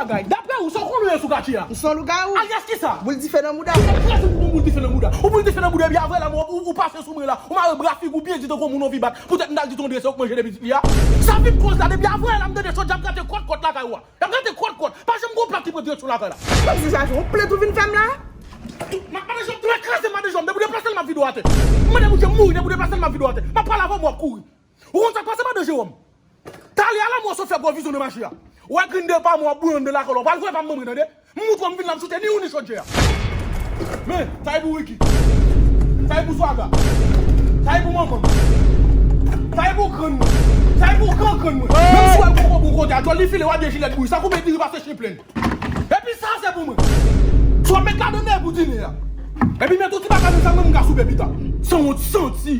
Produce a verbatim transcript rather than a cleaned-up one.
bagay. Daprè ou, sa w konnen sou katye a? M se yon lougawou. Alyas kisa? Boul dife nan mouda. Ou kraze pou mwen boul dife nan mouda. Ou boul dife nan mouda, epi avè la, ou, ou pase sou mwen la. Ou mare bra figi w byen di tankou yon moun anvi bat. Poutèt m t al di ton dese, ou k manje depi li a. Sa vin koz la, depi avè la, m tande chòt, y ap gate kòt kòt lakay ou a. Y ap gate kòt kòt. Pa janm gen yon plat ki pran direksyon lakay la. Kòm si sa se yon plant ou vin fè m la. M ap mande jòm, twa kraze mande jòm. Depi w deplase l, m ap vide w atè. M mande pou Dye mouri, depi w deplase l, m ap vide w atè. M ap pale avè w, m ap kouri. Ou konn sa k pase mande Jewòm? Talè a la mwen sot fè gwo vizyon nan mache a. Ou wè Green Day pa mwen ap bouyon anndan lakòl ou pral voye pa m manman tande. M moutre w m vin la m choute ni ou ni chòdjè a. Men, sa e pou Ricky. Sa e pou Swaga. Sa e pou manman m. Sa e pou grann mwen. Sa e pou gran grann mwen. Menm si w wè l gon kòb yon kote a, djòl li file w a de jilèt bouyi. Sa koupe diri pase chen plenn. Epi sa se pou mwen. Swa met ladan nan e pou dine a. Epi met yon ti bagay nan sa mwen m ka soupe pita. Sanwont santi.